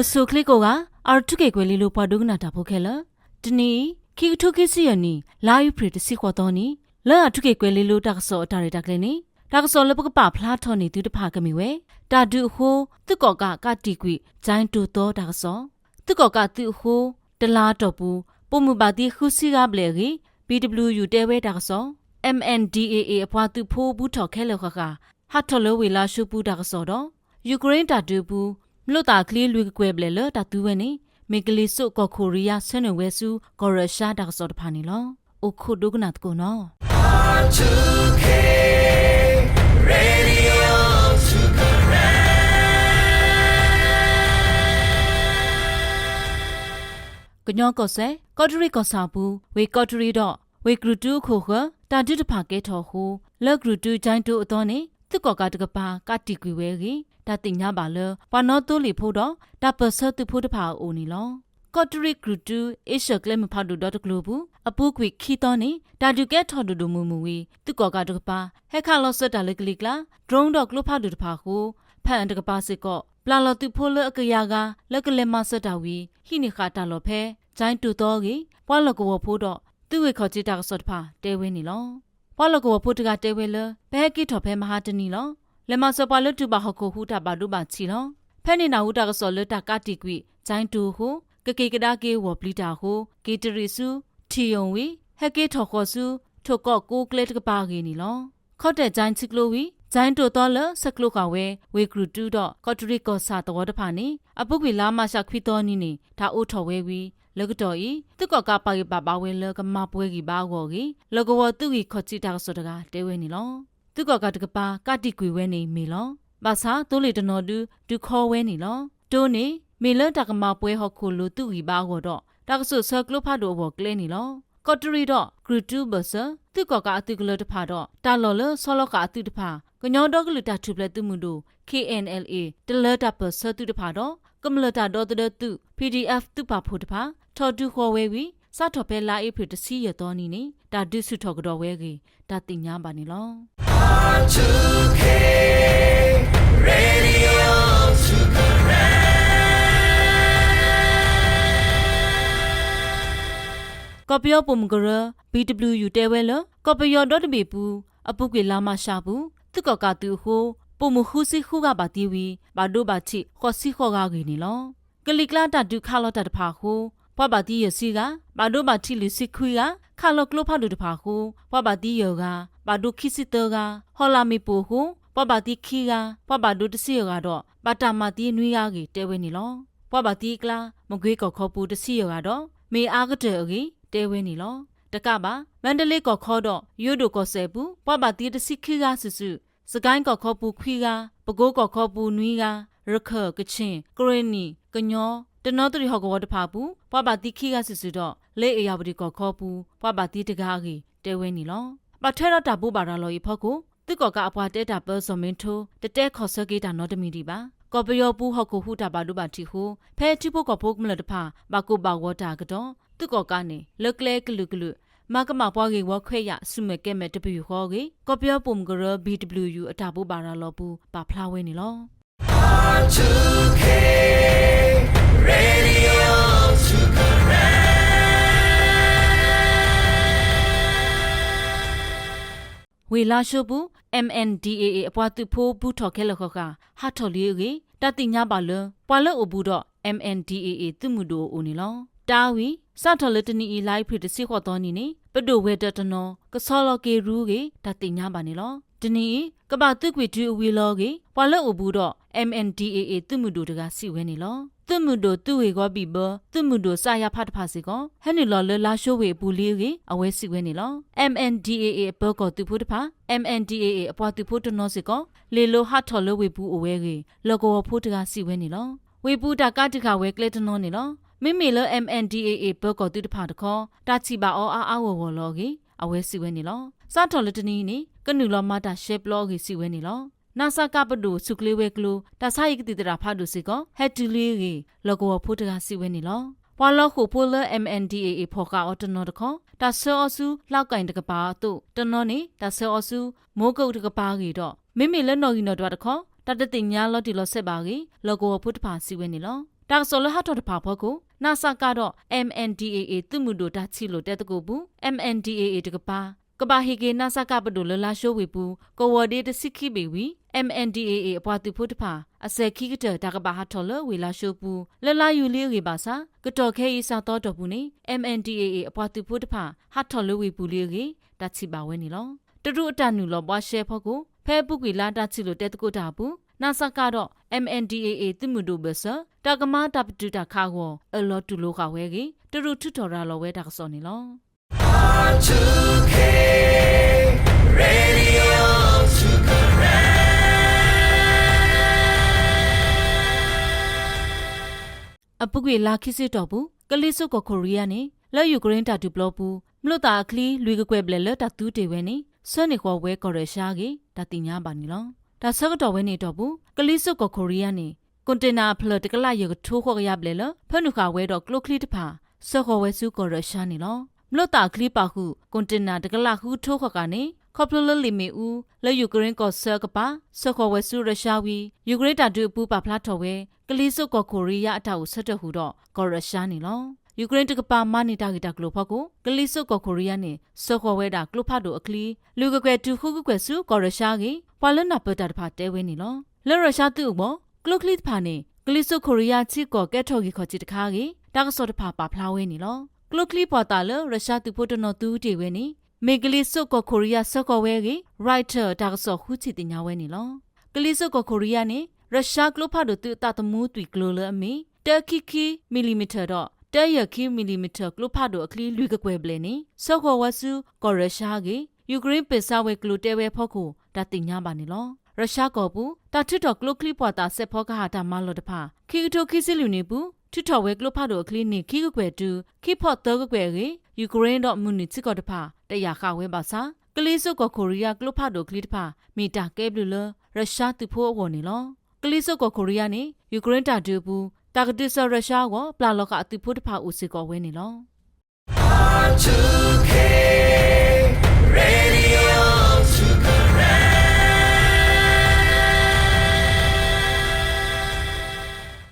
အဆိၣ်ချ့ကိးဂၤ အၣ်ထူခ့ၣ်ကွဲၤလ့လိပှၤဒိကနၣ်တၢ်ဖိခဲလၢာ်, တနံၤအံၤ ခံကထိခံဆံယဲၢ်နံၣ် လါအ့ဖြ့ၣ်တဆံဃိးသီနံၤ လၢအၣ်ထူခ့ၣ်ကွဲၤလ့လိတၢ်ကစီၣ်အတၢ်ရဲၣ်တၢ်ကျဲၤန့ၣ် တၢ်ကစီၣ်လၢပကပာ်ဖျါထီၣ်န့ၢ်သုတဖၣ်ကမ့ၢ်ဝဲ တၢ်ဒုးအဃိ သုးကီၣ်ကးကးတံာ်ကွံာ် ကၠဲတိၢ်သီတၢ်ကစီၣ်, သုးကီၣ်ကးသုးအဃိ တလါအတီၢ်ပူၤ ပိာ်မုၣ်ဘၣ်သံဃုဆံဂၤဘျဲၣ်အဂ့ၢ် ဘံၣ်တဘျုၣ်ယူၣ် တဲဝဲတၢ်ကစီၣ်, အမ်ၣ်အၣ်ဒံၣ်အ့ၣ်အ့ၣ် အပှၤသုးဖိဘူးထီၣ်ခဲလၢာ်ဃၣ်ဃၣ် ဟးထီၣ်လၢဝ့ၢ်လါၡိပူၤတၢ်ကစီၣ်ဒီး ယူၤကရ့တၢ်ဒုးအပူၤ မိၣ်သၣ်ချံလွံၢ်ကကွဲၢ်ဘျဲၣ်လၢတၢ်သူဝဲန့ၣ် မ့ၢ်ကလံၤစိးကီၢ်ခိၣ်ရံယါဆှၢနုာ်ဝဲဆူကီၢ်ရၢရှါတၢ်ကစီၣ်တဖၣ်န့ၣ်လီၤ. အိၣ်ခိးဒိကနၣ်သကိးနီၤ. ကညီကီၢ်စဲၣ် ကီးတရံးကီၢ်ဆၣ်အပူၤ ဝ့ၢ်ကီးတရံးဒီး ဝ့ၢ်ကြူၢ်တူအခိၣ်ဃၢၤ တၢ်ဒုးတဖၣ်ကဲထီၣ်အဃိ လၢကြူၢ်တူကၠဲတိၢ်အသီန့ၣ် သုးကီၣ်ကးတကပၤ ကးတံာ်ကွံာ်ဝဲအဂ့ၢ် တၢ်သ့ၣ်ညါဘၣ်လၢ ပှၤနီသိလ့ၣ်ဖိဒီး တၢ်ပၢၢ်ဆၢသုးဖိတဖၣ်အအိၣ်န့ၣ်လီၤ. ကီးတရံးကြူၢ်တူ အ့ရှၢၣ်ကျဲမုၢ်ဖးဒိၣ်ဒီတကျိၤအပူၤ အပူၤကွံာ်ခံသီန့ၣ် တၢ်ဒုးကဲထီၣ်ဒိၣ်ဒိၣ်မုၢ်မုၢ်ဝံၤ သုးကီၣ်ကးတကပၤ ဟဲခးလီၤစၢၤတၢ်လၢကလံၤကျါ drone ဒီးကျိဖးဒိၣ်တဖၣ်အဃိ ဖဲအံၤတကပၤစ့ၢ်ကီး ပျၢ်လီၤသုးဖိလၢအကယၤဂၤ လၢကလဲၤမၤစၢၤတၢ်ဝံၤ ဟံးန့ၢ်ဃာ်တၢ်လီၢ်ဖဲ ကၠဲတိၢ်သီအဂ့ၢ် ပှၤလီၢ်ကဝီၤဖိဒီး သုးဂ့ၢ်ခီၣ်ထံးတၢ်ကစီၣ်တဖၣ်တဲဝဲန့ၣ်လီၤ. ပှၤလီၢ်ကဝီၤဖိတဂၤတဲဝဲလၢ ပဟဲက့ၤထီၣ်ဖဲမဟါတနံၤလီၤ. လဲၤမၤစၢၤပှၤလၢတူၢ်ဘၣ်ဟီၣ်ခိၣ်ဟူးတၢ်ဘၣ်ဒိဘၣ်ထံးလီၤ. ဖဲန့ၣ်နၢ်ဟူတၢ်ကစီၣ်လၢတၢ်ကးတံာ်ကွံာ် ကၠဲတိၢ်အဃိ ကက့ၤကဒါက့ၤဂီၢ်ပျံၤတၢ်အဃိ က့ၤတရံးဆူ ထံၣ်ယိၣ်ဝံၤ ဟဲက့ၤထီၣ်ဃီၤဆူ ထိၣ်ကီးကိးကျဲတကပၤအဂ့ၢ်န့ၣ်လီၤ. ခီၣ်တဲၣ်ကၠဲထံကျိဝံၤ ကၠဲတိၢ်သီလၢဆဲးကျိးဃာ်ဝဲ ဝ့ၢ်ကြူၢ်တူဒီး ကီးတရံးကီၢ်ဆၣ်သဝီတဖၣ်န့ၣ် အပူၤကွံာ်လါမးရှးခွံသီနံၤန့ၣ် တၢ်အိးထီၣ်ဝဲဝံၤ လၢကတီၢ်အံၤ သုးကီၣ်ကးပာ်ဂံၢ်ပာ်ဘါဝဲလၢကမၤပှဲၤဂံၢ်ဘါအဂီၢ်အဂ့ၢ် လီၢ်ကဝီၤသုးဂ့ၢ်ခီၣ်ထံးတၢ်ကစီၣ်တဂၤတဲဝဲန့ၣ်လီၤ. သုးကီၣ်ကးတကပၤ ကးတံာ်ကွံာ်ဝဲန့ၣ်မ့ၢ်လီၤ. ဘၣ်ဆၣ်သိလ့ၣ်တနီၤဒု တုၤခီဝဲန့ၣ်လီၤ. တိန့ၣ် မ့ၢ်လၢတၢ်ကမၤပှဲၤဟီၣ်ခိၣ်လိၤသုးဂံၢ်ဘါအဂီၢ်ဒီး တၢ်ကစိာ်ဆၢကျိဖးဒိၣ်အဂီၢ်ကျဲန့ၣ်လီၤ. ကီးတရံးဒီး ကြူၢ်တူဘၢၣ်စၢၤ သုးကီၣ်ကးအသုးကလၢၤတဖၣ်ဒီး တၢ်လီၢ်လၢဆီလီၤဃာ်အသုးတဖၣ် ကညီဒီကလုာ်တၢ်ထူၣ်ဖျဲးသုးမုၢ်ဒိၣ် ခ့ၣ်အဲၣ်အဲၣ်လ်အ့ၣ် တလၢတၢ်ပၢၢ်ဆၢသုးတဖၣ်ဒီး ကမျၢၢ်တၢ်ဒီသဒၢသုး ပီၣ်ဒံၣ်အဲၣ် သုးပာ်ဖှိၣ်တဖၣ် ထီၣ်ဒုဃီၤဝဲဝံၤ စးထီၣ်ဖဲလါအ့ဖြ့ၣ်တဆံယဲၢ်သီနံၤန့ၣ် တၢ်ဒုးဆူၣ်ထီၣ်ကဒီးဝဲအဂ့ၢ် တၢ်သ့ၣ်ညါဘၣ်န့ၣ်လီၤ. ကီၢ်ပယီၤပိာ်မုၣ်ကရၢ ဘံၣ်တဘျုၣ်ယူၣ် တဲဝဲလၢ ကီၢ်ပယီၤဒီတဘ့ၣ်ပူၤ အပူၤကွံာ်လါမးရှးအပူၤ သုးကီၣ်ကးသုးအဃိ ပိာ်မုၣ်ဃုဆံဃုဂၤဘၣ်သံဝံၤ ဘၣ်ဒိဘၣ်ထံးဃိးဆံဃိးဂၤအဂ့ၢ်န့ၣ်လီၤ. ကလံၤကျါတၢ်ဒုးခးလီၤတၢ်တဖၣ်အဃိ ပှၤဘၣ်သံယဲၢ်ဆံဂၤ, ဘၣ်ဒိဘၣ်ထံးလွံၢ်ဆံခွံဂၤ, ခးလီၤကျိဖးဒိၣ်တဖၣ်အဃိ ပှၤဘၣ်သံယဲၢ်ဂၤ, ဘၣ်ဒိခံဆံသၢဂၤ, ဟီၣ်လာ်မ့ၣ်ပိၢ်အဃိ ပှၤဘၣ်သံခံဂၤ, ပှၤဘၣ်ဒိတဆံယဲၢ်ဂၤဒီး ဘၣ်တၢ်မၤသံနွံဂၤအဂ့ၢ်တဲဝဲန့ၣ်လီၤ. ပှၤဘၣ်သံအကျါ မကွ့ကီၢ်ခီပူၤတဆံယဲၢ်ဂၤဒီး မ့ၢ်အါကတၢၢ်အဂ့ၢ်တဲဝဲန့ၣ်လီၤ. တကးဘၣ် မါဒလ့ကီၢ်ခီဒီး ယိၤဒိၣ်ကီၢ်စဲၣ်အပူၤ ပှၤဘၣ်သံတဆံခံဂၤစုာ်စုာ်, စကဲကီၢ်ခီပူၤခွံဂၤ, ပကိကီၢ်ခီပူၤနွံဂၤ, ရခၢၣ်, ကခၠ့ၣ်, ကရ့ၣ်နံၣ်, ကညီ, တနီသရံၣ်ဟီၣ်ကဝီၤတဖၣ်အပူၤ ပှၤဘၣ်သံခံဂၤစုာ်စုာ်ဒီး လၢအ့ၣ်ယၣ်ဝတံၣ်ကီၢ်ခီပူၤ ပှၤဘၣ်သံတဂၤအဂ့ၢ်တဲဝဲန့ၣ်လီၤ. ဘၣ်ထွဲဒီးတၢ်ဘိးဘၣ်ရၤလီၤအံၤအဖီခိၣ် သုးကီၣ်ကးအပှၤတဲတၢ်ပၢ စီၤမ့ထိ တတဲခီၣ်ဆၢက့ၤတၢ်နီတမံၤဒံးဘၣ်. ကီၢ်ပယီၤပူၤဟီၣ်ခိၣ်ဟူးတၢ်ဘၣ်ဒိဘၣ်ထံးအဃိ ဖဲထံဖိကီၢ်ဖိကမျၢၢ်တဖၣ် ဘၣ်ကိၢ်ဘၣ်ဂီၤတၢ်အကတီၢ် သုးကီၣ်ကးန့ၣ် လၢကျဲကလုာ်ကလုာ် မၤကမၣ်ပှၤဂ့ၢ်ဝီခွဲးယာ် ဆူၣ်မဲာ်ကဲမဲာ်တပယူာ်ဃီအဂ့ၢ် ကီၢ်ပယီၤပိာ်မုၣ်ကရၢ ဘံၣ်တဘျုၣ်ယူၣ် အတၢ်ဘိးဘၣ်ရၤလီၤအပူၤ ပာ်ဖျါဝဲန့ၣ်လီၤ. ဝ့ၢ်လါၡိပူၤ M N D A A အပှၤသုးဖိဘူးထီၣ်ခဲလၢာ်ဃၣ်ဃၣ် ဟးထီၣ်လံအဂ့ၢ် တၢ်သ့ၣ်ညါဘၣ်လၢ ပှၤလၢအိၣ်ဘူးဒီး M N D A A သုးမုၢ်ဒိၣ်အအိၣ်န့ၣ်လီၤ. တၢ်ဝံၤ စးထီၣ်လၢတနံၤအံၤ လါအ့ဖြ့ၣ်တဆံဃိးသီနံၤန့ၣ် ပဒိၣ်ဝဲၤဒၢးတနီၤ ကဆီလီၤက့ၤရူအဂ့ၢ် တၢ်သ့ၣ်ညါဘၣ်န့ၣ်လီၤ. တနံၤအံၤ ကဘၣ်သုးကွံာ်တုၤအဝံၤလီၤအဂ့ၢ် ပှၤလၢအိၣ်ဘူးဒီး M N D A A သုးမုၢ်ဒိၣ်တဂၤစံးဝဲန့ၣ်လီၤ. သုးမုၢ်ဒိၣ်သုးဂ့ၢ်ဂီၤဘံၣ်ဘၢ သုးမုၢ်ဒိၣ်စၣ်ယါဖးတဖၣ်စ့ၢ်ကီး ဟဲနုာ်လီၤလၢလါၡိဝ့ၢ်အပူၤလံအဂ့ၢ် အဝဲစံးဝဲန့ၣ်လီၤ. M N D A A အပၢၤကီၢ်သုးဖိတဖၣ် M N D A A အပှၤသုးဖိတနီၤစ့ၢ်ကီး လ့ၣ်လိၤဟးထီၣ်လၢဝ့ၢ်ပူၤအိၣ်ဝဲအဂ့ၢ် လီၢ်ကဝီၤဖိတဂၤစံးဝဲန့ၣ်လီၤ. ဝ့ၢ်ပူၤတၢ်ကးတံာ်ဃာ်ဝဲကျဲတနီၤန့ၣ်လီၤ. မ့မ့ၢ်လၢ M N D A A ပၢၤကီၢ်သုးတဖၣ်တခီ တၢ်ထံၣ်ဘၣ်အီၤအါအါဂီၢ်ဂီၢ်လီၤအဂ့ၢ် အဝဲစံးဝဲန့ၣ်လီၤ. စးထီၣ်လၢတနံၤအံၤန့ၣ် ကနုာ်လီၤမၤတၢ်ရှဲပျီအဂ့ၢ်စံးဝဲန့ၣ်လီၤ. နစကပဒိၣ်ဆူၣ်ကျ့ဝဲၤကျိၤ တၢ်ဆါဟံၣ်ကသံၣ်သရၣ်ဖးဒိၣ်စ့ၢ်ကီး ဟဲတုၤလံအဂ့ၢ် လီၢ်ကဝီၤဖိတဂၤစံးဝဲန့ၣ်လီၤ. ပှၤလီၤဃိာ်ဖိလၢ M N D A A ဖီၣ်ဃာ်အီၤတနီၤတခီ တၢ်ဆှၢအီၤဆူ လါကီၢ်အ့ၣ်တကပၤအသိး တနီၤန့ၣ် တၢ်ဆှၢအီၤဆူ မိကၣ်အူတကပၤအဂ့ၢ်ဒီး မ့မ့ၢ်လၢနီၣ်ဂံၢ်နီၣ်ဒွးတခီ တၢ်တသ့ၣ်ညါလီၤတံၢ်လီၤဆဲးဘၣ်အဂ့ၢ် လီၢ်ကဝီၤဖိတဖၣ်စံးဝဲန့ၣ်လီၤ. တၢ်ကစီၣ်လၢဟးထီၣ်တဖၣ်အဖီခိၣ် နစက ဒီး M N D A A သုးမုၢ်ဒိၣ်တၢ်ထံၣ်လိာ်တဲသကိးပူၤ M N D A A တကပၤ ကဘၣ်ဟ့ၣ်က့ၤ နစက ပဒိၣ်လၢလါၡိဝ့ၢ်ပူၤ ကဝီၤဒ့တဆံခံဘ့ၣ်ဝံၤ M N D A A အပှၤသုးဖိတဖၣ် အစဲၤခံကတၢၢ် တၢ်ကဘၣ်ဟးထီၣ်လၢဝ့ၢ်လါၡိပူၤ လၢလါယူၤလံအဂ့ၢ်ဘၣ်ဆၣ် ကတီၢ်ခဲအံၤစးသီအတီၢ်ပူၤန့ၣ် M N D A A အပှၤသုးဖိတဖၣ် ဟးထီၣ်လၢဝ့ၢ်ပူၤလံအဂ့ၢ် တၢ်ထံၣ်ဘၣ်ဝဲန့ၣ်လီၤ. တရူးအတၢ်နုာ်လီၤဘှါရှဲအဖီခိၣ် ဖဲအပူၤကွံာ်လါတၢ်ထံၣ်လိာ်တဲသကိးတၢ်အပူၤ နစက ဒီး M N D A A သုးမုၢ်ဒိၣ်ဘၢၣ်စၢၤ တၢ်ကမၤတၢ်ပတုာ်တၢ်ခးအဂီၢ် အၢၣ်လီၤတူၢ်လိာ်ဃာ်ဝဲအဂ့ၢ် တရူးထုးထီၣ်ရၤလီၤဝဲတၢ်ကစီၣ်န့ၣ်လီၤ. Ukraine အပူၤကွံာ်လါခံဆံတီၢ်ပူၤ ကလံၤစိးကီၢ်ခိရံယါန့ၣ် လၢယူၤကရ့တၢ်ဒုးပျီပူၤ မျိးသၣ်အချံလွံၢ်ကကွဲၢ်ဘျဲၣ်လၢတၢ်သူတ့ၢ်ဝဲန့ၣ် ဆှၢန့ၢ်ဃီၤဝဲကီၢ်ရၢၤရှါအဂ့ၢ် တၢ်သ့ၣ်ညါဘၣ်န့ၣ်လီၤ. တၢ်ဆၢကတီၢ်ဝဲန့ၣ်အတီၢ်ပူၤ ကလံၤစိးကီၢ်ခိရံယါန့ၣ် ကွန်တိန်နၣ်အဖျၢၣ် တကလးယဲၢ်ကထိဃိးကယၤဘျဲၣ်လၢ ဖၢနုာ်ဃာ်ဝဲဒီးကျိချံတဖၣ် ဆှၢဃီၤဝဲဆူကီၢ်ရၢၤရှါန့ၣ်လီၤ. မျိးသၣ်အချံပာ်ဃုာ် ကွန်တိန်နၣ် တကလးဃုကထိဃိးကယၤန့ၣ် ခီဖျိလၢလံာ်မ့ၣ်အူ လၢယူၤကရ့ကီၢ်ဆၢအကပၤ ဆှၢဃီၤဝဲဆူရၢၤရှါဝံၤ ယူၤကရ့တၢ်ဒုးအပူၤပာ်ဖျါထီၣ်ဝဲ ကလံၤစိးကီၢ်ခိရံယါအတၢ်အိၣ်ဆၢထၢၣ်ဟူးဒီး ကီၢ်ရၢၤရှါန့ၣ်လီၤ. ယူၤကရ့တကပၤမၤန့ၢ်တၢ်ဂ့ၢ်တၢ်ကျိၤအဖီခိၣ် ကလံၤစိးကီၢ်ခိရံယါန့ၣ် ဆှၢဃီၤဝဲဒၣ်ကျိဖးဒိၣ်အချံ လွံၢ်ကကွဲၢ်တုၤဃုကကွဲၢ်ဆူကီၢ်ရၢၤရှါအဂ့ၢ် ပှၤလၢနၢ်ပၢၢ်တၢ်တဖၣ်တဲဝဲန့ၣ်လီၤ. လၢရၢၤရှါသုးအဂီၢ် ကျိချံတဖၣ်န့ၣ် ကလံၤစိးခိရံယါထံကီၢ်ကဲထီၣ်ဂ့ၢ်ခီၣ်ထံးတခါအဂ့ၢ် တၢ်ကစီၣ်တဖၣ်ပာ်ဖျါဝဲန့ၣ်လီၤ. ကျိချံပှာ်သၣ်လၢရၢၤရှါသုးဖိတနီၤသူတ့ၢ်ဝဲန့ၣ် မ့ၢ်ကလံၤစိးကီၢ်ခိရံယါဆှၢဃီၤဝဲအဂ့ၢ် Reuters တၢ်ကစီၣ်ဃုထံၣ်သ့ၣ်ညါဝဲန့ၣ်လီၤ. ကလံၤစိးကီၢ်ခိရံယါန့ၣ် ရၢၤရှါကျိဖးဒိၣ်သုးအသးသမူသွံၣ်ကျိၤလၢအမ့ၢ် တၢခံခံ မံၤလံၤမံၤထၢၣ်ဒီး တၢယဲၢ်ခံ မံၤလံၤမံၤထၢၣ် ကျိဖးဒိၣ်အချံလွံၢ်ကကွဲၢ်ဘျဲၣ်န့ၣ် ဆှၢဃီၤဝဲဆူကီၢ်ရၢၤရှါအဂ့ၢ် ယူၤကရ့ပၢၢ်ဆါဝဲကျိၤတဲဝဲအဖီခိၣ် တၢ်သ့ၣ်ညါဘၣ်န့ၣ်လီၤ. ရၢၤရှါကီၢ်ပူၤ တၢ်ထုးထီၣ်ကျိချံပှာ်သၣ်စဲးဖီကဟၣ်တၢ်မၤလီၢ်တဖၣ် ခံကထိခံဆံလွံၢ်နံၣ်ပူၤ ထုးထီၣ်ဝဲကျိဖးဒိၣ်အချံန့ၢ်ခံကကွဲၢ်တုၤ ခံဖီၣ်သၢကကွဲၢ်အဂ့ၢ် ယူၤကရ့ဒီးမုၢ်နုာ်ထံကီၢ်တဖၣ် တယာ်ဃာ်ဝဲဘၣ်ဆၣ် ကလံၤစိးကီၢ်ခိရံယါကျိဖးဒိၣ်အချံတဖၣ် မ့ၢ်တၢ်ကဲဘျုးလၢ ရၢၤရှါသုးဖိအဂီၢ်န့ၣ်လီၤ. ကလံၤစိးကီၢ်ခိရံယါန့ၣ် ယူၤကရ့တၢ်ဒုးအပူၤ တၢ်ကဒုးစၢၤရၢၤရှါအဂီၢ် ပျၢ်လီၤဃာ်အသုးဖိတဖၣ်အိၣ်စ့ၢ်ကီးဝဲန့ၣ်လီၤ.